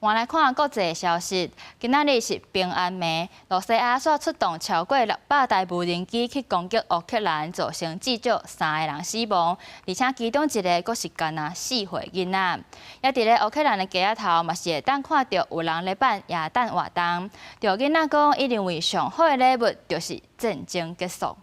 換來看國際消息，今仔日是平安暝，羅西亞煞出動超過600台無人機去攻擊烏克蘭，造成至少三个人死亡，而且其中一个閣是干焦4歲囡仔。也佇咧烏克蘭的街仔頭，嘛是會當看著有人咧辦耶誕活動。著囡仔講，伊認為上好的禮物就是戰爭結束。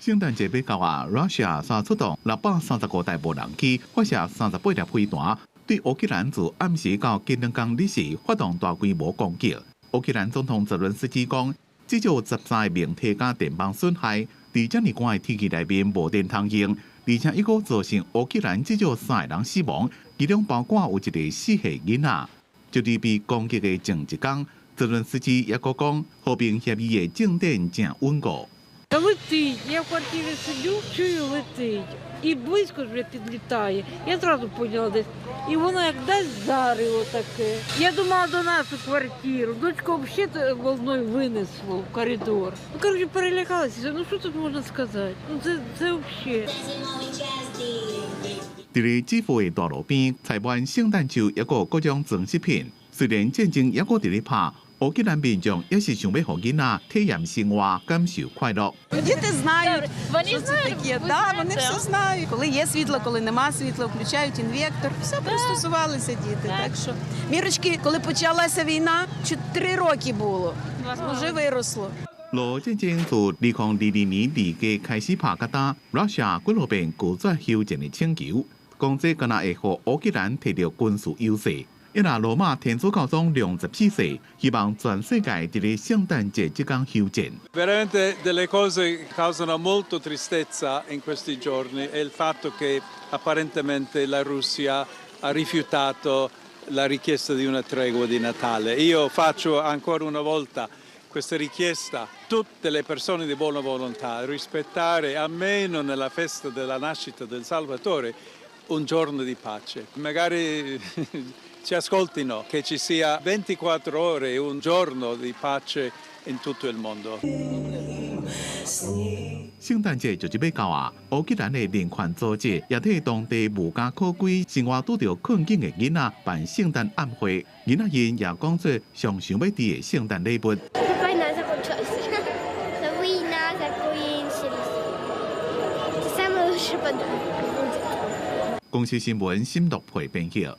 聖誕節欲到啊，Russia 煞出動635台無人機，發射38粒飛彈，對烏克蘭自暗時到今兩工日時發動大規模攻擊。烏克蘭總統澤倫斯基講，至少13個名提佮電網損害，佇遮爾寒的天氣內面無電通用，而且猶閣造成烏克蘭至少三个人死亡，其中包括有一个4歲囡仔。就佇被攻擊的前一工，澤倫斯基猶閣講，和平協議的進展誠穩固。 Та летить. Я в квартирі сиджу, чую, летить. І близько вже підлітає. Я зразу поняла десь. І воно як дасть зарево таке. Я думала, до нас у квартиру. Дочку вообще волною винесло в коридор. Ну, короче, перелякалася. Ну що тут можна сказати? Ну це вообще. 佇咧基輔的大路邊，採滿聖誕樹，猶閣各種裝飾品。雖然戰爭猶閣佇咧拍，烏克蘭民眾也是想欲予囡仔體驗生活，感受快樂。 Діти знають, Вони що це знають, таке. Ви Да, знаєте. Вони все знають. Коли є світло, коли нема світла, включають інвертор. Все, пристосувалися діти. Так що Мірочки, коли почалася війна, 3 роки було. Вже виросло. 俄戰爭自2022年2月開始拍到今，Russia 幾落遍拒絕休戰的請求，講這敢若會予烏克蘭提著軍事優勢。伊若羅馬天主教宗良十四世希望全世界佇咧聖誕節這工休戰。 Veramente delle cose che causano molto tristezza in questi giorni è il fatto che apparentemente la Russia ha rifiutato la richiesta di una tregua di Natale. Io faccio ancora una volta questa richiesta a tutte le persone di buona volontà, rispettare almeno nella festa della nascita del Salvatore un giorno di pace. Magari ci ascoltino, che ci sia 24 ore, un giorno di pace in tutto il mondo. 聖誕節就是欲到啊！烏克蘭的人權組織也替當地無家可歸、生活拄著困境的囡仔辦聖誕晚會，囡仔𪜶也講出上想欲佇的聖誕禮物。 Війна закончилась. Війна закончилась. Это самый лучший подарок будет. 公視新聞新陸配編譯。